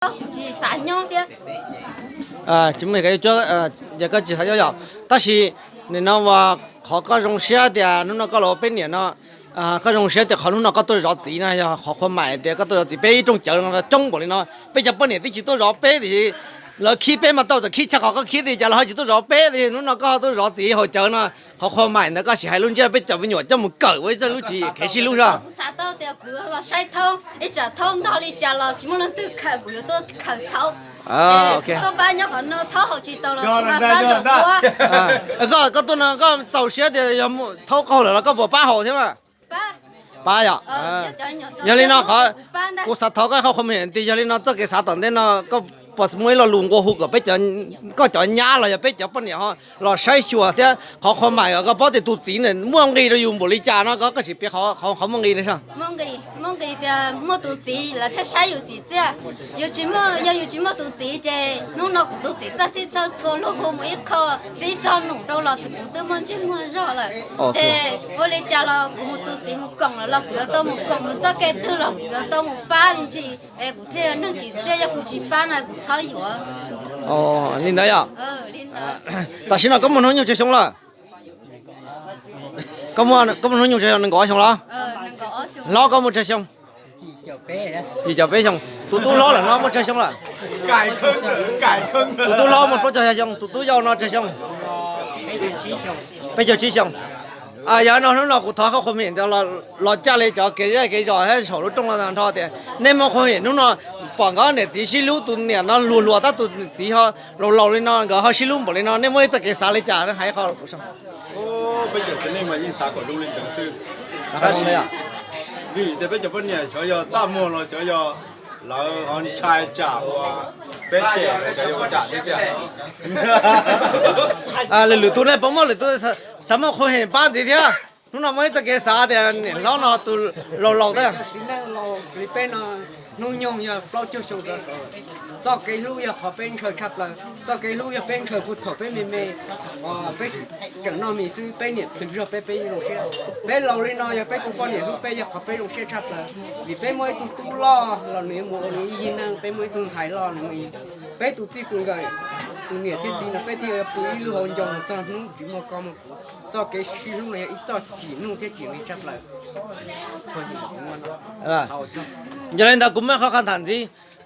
Tsis xav nyob thiab. Tsis muaj, ces koj tsis xav nyob yom. Tab sis nim no uas qhov koj zoo siab tias hnub no koj los ua peb niam no, koj zoo siab tias qhov hnub no koj tuaj zov txiv no yog qhov qhua mais tias koj tuaj zov txiv. Peb ib rooj cawv no coob npaum li no, peb cov poj niam twb tsis tuaj zov peb tiam sis lawv khib peb mas tau tam khib tshaj qhov koj khib tias cas lawv ho tsis tuaj zov peb tias hnub no koj tuaj zov txiv haus cawv no. Qhov qhua mais ntawd koj sim hais lub ntsiab rau peb cov me nyuam coj mus kawm ua ib txoj lub tswv yim kev sib hlub xwb. Kuv xav tau tias kuv los saib Thaub, ib tsam Thaub ntog li cas los tsis muaj leej twg khawm, kuv yuav tuaj khawm Thaub. Tuaj pab nyob qhov no, Thaub haus tsis tau los kuv pab zov dua. Koj tuaj no koj txaus siab tias yog Thaub qaug lawm los koj puas pab haus thiab mas? Pab yom. Yog li no qhov kuv xav thov koj qhov qhua mais tias yog li no txoj kev xav tom ntej no koj puas muaj ib lo lus nqua hu kom peb, koj cov nyab los yog peb cov poj niam ho los saib xyuas thiab qhov qhua mais kom koj paub tias tus txiv ntawd muaj nqis rau yus npaum li cas no, koj sim piav qhov muaj nqis no saib. Muaj nqis tias muaj tus txiv lawv thiaj saib yus tsim txiaj. Yus tsis muaj, yog yus tsis muaj tus txiv ces hnub no kuv tus txiv txawj txhij txhawj txhua luag hu mus ib qho txij txog num rau los kuv twb muaj ntsej muag zog lawm. Ces ua li cas los kuv mus tus txiv mus koom lawm los kuv yuav tau mus koom, mus txoj kev twg los kuv yuav tau mus pab me ntsis es kuv thiaj yog neeg tsim txiaj, yog kuv tsis pab no kuv txhob yuav. Li ntawd yom. Tam sim no koj muaj hnub nyoog tsawg xyoo lawm? Koj muaj hnub nyoog tsawg xyoo? Nees nkaum ob xyoo los? Hlob koj muaj tsawg xyoo? Yim caum peb xyoo. Tus tub hlob lawm no muaj tsawg xyoo lawm? Tus tub hlob muaj plaub caug xya xyoo, tus tub yau no tsawg xyoo? Peb caug tsib xyoo. Yog no hnub no kuv thov qhov qhua mais ntawd los caj li cov kev zej kev zos thiab saum lub rooj los nrho tias nej muaj qhua mais hnub no pom nkawd niam txiv sib hlub, tus niam no luag hluas tab tus txiv ho laus laus li no nkawd ho sib hlub npaum li no, nej muaj ib txoj kev xav li cas hais qhov. Peb cov txiv neej mas yeej xav kom zoo li ntawd xwb. Tab sis vim tias peb cov poj niam xyov yog txaj muag los xyov yog lawv ho ntshai tsam ua peb cem los xyov yog ua tsam xwb tiag. Lwm tus nej puas muaj lwm tus xav muaj qhua mais pab ntxiv thiab? Hnub no muaj ib txoj kev xav tias niam hlob no tus laus laus thiab. Txiv neej laus li peb no hnub nyoog yog plaub caug xyoo rov saud. Txoj kev hlub yog qhov peb ntshaw tshaj plaws. Txoj kev hlub yog peb ntshaw puag thaum peb me me, peb tseem noj mis xwb, peb niam plhws zog peb, peb zoo siab. Peb laus li no yog peb tus poj niam hlub peb yog qhov peb zoo siab tshaj plaws. Vim peb muaj ib tug tub loj los nws yuav mus ua nws ib yig neeg, peb muaj ib tug ntxhais loj nws mus, peb tus txij tus nkawm, tus niam thiab txiv no peb thiaj yuav pw ib lub hauv ncoo mus txog hnub tsis muaj koj muaj kuv. Txoj kev sib hlub no yog ib txoj tsim nuj thiab tsim nqi tshaj plaws. Yog li ntawd kuv muaj qhov qhov tham ntxiv,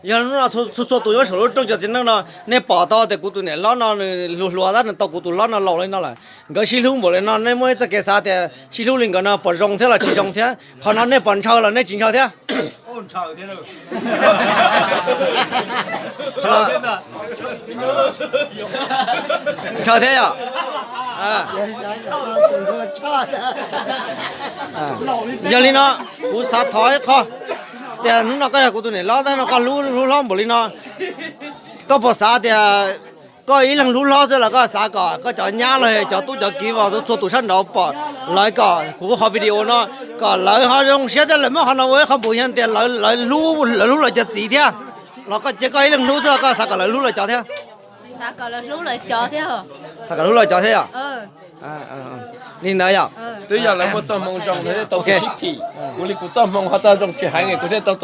yog hnub no txhua txhua tus nyob saum lub rooj cov txiv neej no, nej pom tau tias kuv tus niam hlob no nws hluas hluas tab nws tau kuv tus hlob no laus li no lawm, nkawd sib hlub npaum li no, nej muaj ib txoj kev xav tias sib hlub li nkawd no puas zoo thiab los tsis zoo thiab? Qhov no nej puas ntshaw los nej tsis ntshaw thiab? Ntshaw thiab yom. Yog li no, kuv xav thov ib qho, tias hnub no koj yog kuv tus niam hlob, tab no koj hlub hlub hlob npaum li no, koj puas xav tias koj ib leeg hlub hlob xwb los koj xav kom koj cov nyab los cov tub cov kiv uas txhua tus sab nraud pom lawv, kom kuv qhov video no kom lawv ho zoo siab thiab lawv muab qhov no ua ib qho npus yog tias lawv hlub, lawv hlub lawv cov txiv thiab, los koj cia koj ib leeg hlub xwb koj xav kom lawv hlub lawv cov thiab? Xav kom hlub lawv cov thiab yom. Li ntawd yom. Twb yog lawv muaj txoj hmoo zoo thiab tau tus sib phim, kuv li kuv txoj hmoo ho txoj zoo tsis heev kuv thiaj tau